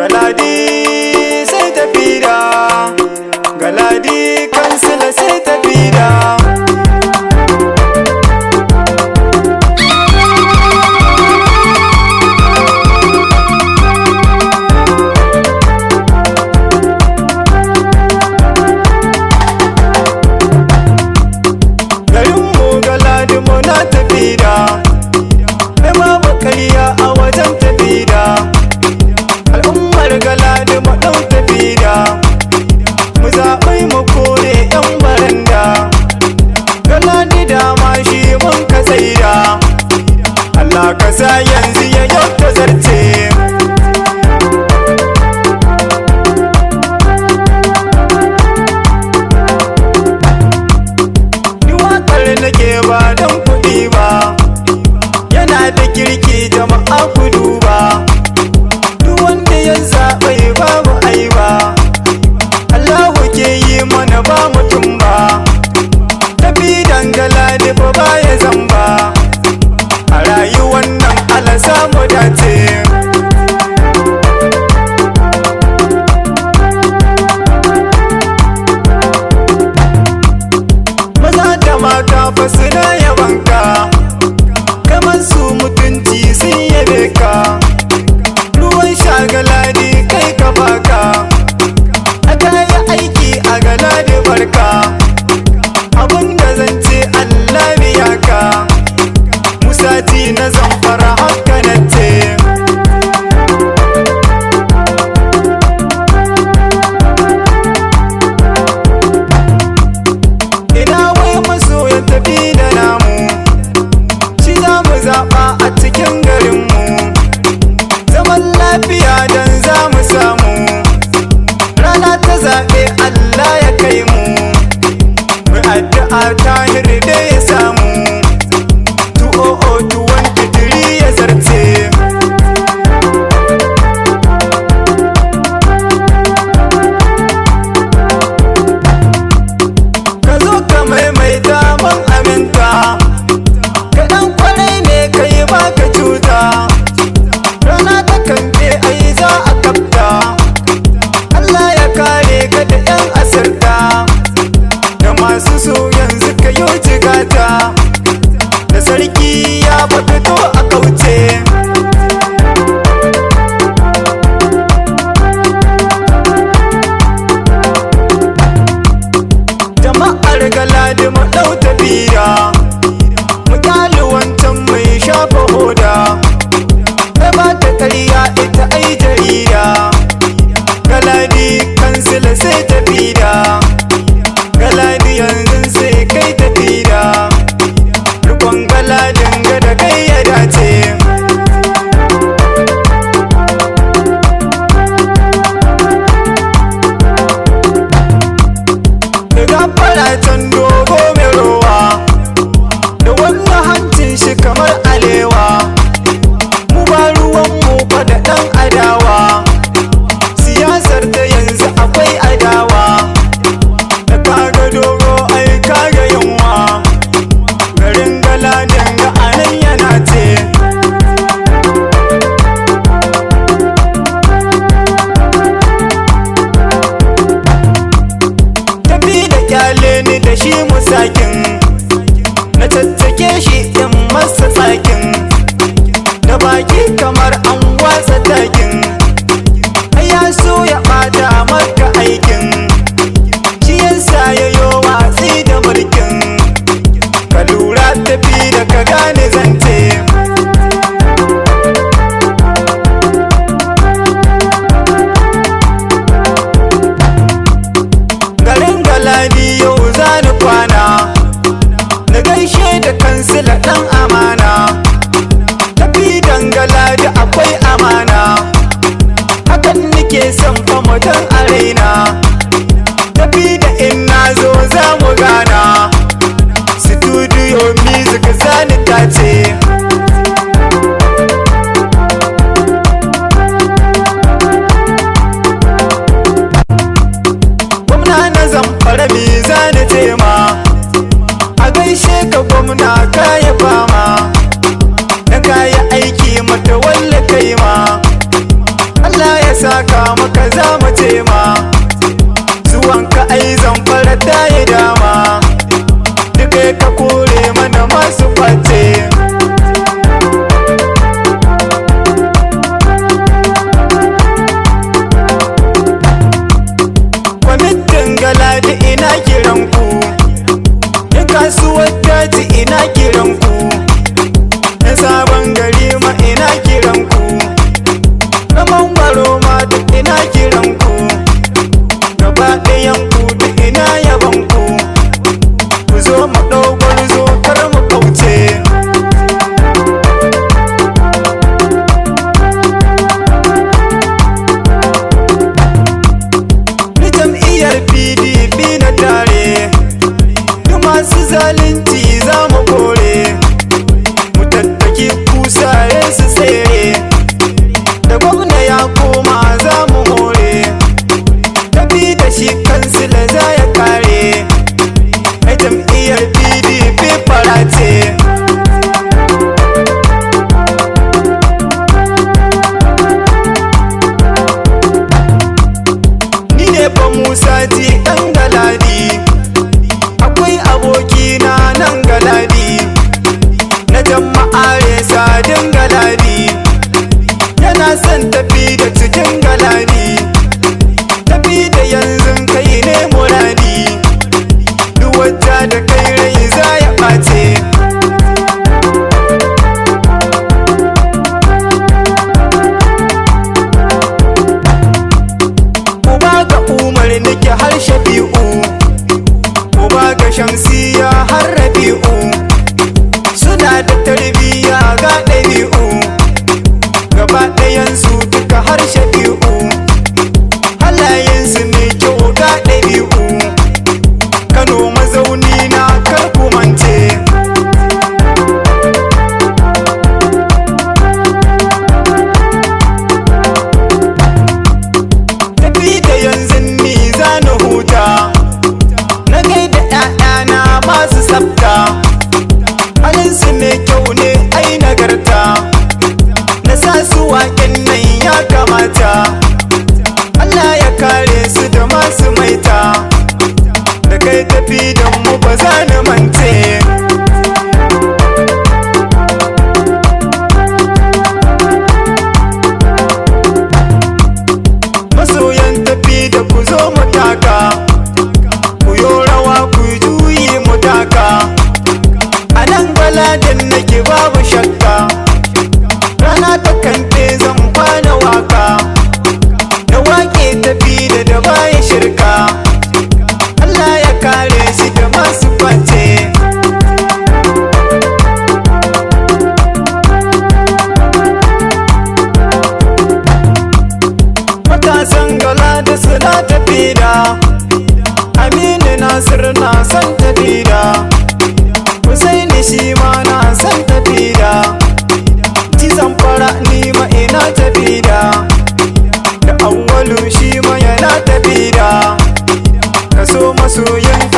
Galadi sai Tafida. Galadi kansila sai Tafida. Garinmu Galadi muna Tafida. Ai babu karya a wajen Tafida. Al'ummar Galadi mu ɗau Tafida. Mu zaɓi mu kore 'yan baranda. Galadi dama shi mun ka tsaida. Allah ka sa yanzu ya yau ta zarce. Ni waƙar nake ba don kuɗi ba. Yana da kirki, jama'a ku duba. Duk wanda ya zaɓe babu aiba. Allahu ke yi mana ba mutum ba. Tafi Galadi ba baya zamba. A rayuwar nan ala samu dace. Maza da mata fa suna yabanka. Kamar su mutunci sun yabe ka. Ruwan sha Galadi kai ka baka. Aka yi aiki a Galadi, barka. Abinda zan ce, Allah biya ka. Musati na Zamfara haka na ce. Ina wai masoyan Tafida namu? Shi za mu zaɓa a cikin garinmu. Zaman lafiya don za mu samu. Rana ta zaɓe Allah ya kai mu. Mu addu'a Tahir da ya samu. 20023 ya zarce. Ka zo ka maimaita mun aminta. Kaɗan kwarai ne kai baka cuta. Rana ta kamfe ai za a kafta. Allah ya kare ka da 'yan asirta. Da masu so yanzu ka yi jigata. Da sarki ya fito a kauce. Jama'ar Galadi mu ɗau tafiya. Mu kyali wancan mai shafa hoda. Ta ba ta karya ita ai jarida. Galadi kansila sai Tafida. Galadi yanzu sai kai Tafida. Rikon Galadin ga da kai ya dace. Daga faracen dogo mai rowa. Da wannan hancin shi kamar alewa. Mu ba ruwan mu fa da ɗan adawa. Siyasar ta yanzu akwai adawa. Da kaga dogo ai kaga yunwa. Garin Galadin ga anan yana ce. Tafi da kyale ni da shi musakin. Na caccake shi in masa tsakin. Da baki kamar an watsa takin. Ai ya so ya ɓata maka aikin. Shi yasa ya yo watsi da mulkin. Ka lura, tafi da ka gane zance. Garin Galadi yau zani kwana. Na gaishe da kansila ɗan amana. Tafi Galadi akwai amana. Hakan nike son fa mutum a raina. Tafi da in na zo za mu gana. Studio music zani tace. Gwamna na Zamfara, me zani tema? A gaishe ka gwamna, kaya fama. Na kaya aiki mata walla kai ma. Allah ya saka maka za mu ce ma. Zuwanka ai Zamfara ta yi dama, duka ka kore mana masu kwace. Kwamitin Galadi ina kiran ku, in kasuwar daji ina kiran ku, in sabon gari ma ina kiran ku, na mangwaro ma duk ina kiran ku, gaba ɗayan ku duk ina yaban ku, ku zo mu ɗau gwarzo kar mu kauce. Ni jam'iyyar PDP na tare, duk masu zalunci za mu kore, mu tattaki kusaye su tsere, da gwamna ya koma za mu more, tafi da shi kansila za ya kare, na jam'iyyar PDP farace. Ni ne fa Musa ji ɗan Galadi, akwai abokina nan Galadi, na jama'are sadin Galadi, yana son tafi da cikin Galadi, tafi da yanzu kai ne muradi, duk wata da kai rai za ya ɓace. Uba ga Umar nake har Shafi'u, uba ga Shamsiya har Rabi'u, suna da tarbiyya ga ɗabi'u, gaba ɗayansu duka har Shafi'u, halayensu mai kyau ga ɗabi'u, Kano mazauni na kar ku mance. Tafi da yanzu ni za na huta, na gaida ‘ya'yana masu tsafta, halinsu mai kyau ne ai nagarta, na sa su waƙen nan ya kamata, Allah ya kare su da masu maita, da kai tafi da mu ba za na mance. Masoyan tafi da ku zo mu taka, ku yo rawa ku juyi mu taka, a nan baladin nake babu shakka, rana ta kamfe zan kwana waka, da wake tafi da da bayan shirka, Allah ya kare shi da masu kwace. Matasan gala da suna tafi da Aminu Nasir na son tafi da Husaini shi ma na son tafi da Cizon fara ni ma ina tafi da da Awwalu shi ma yana tafi da, kaso masoyin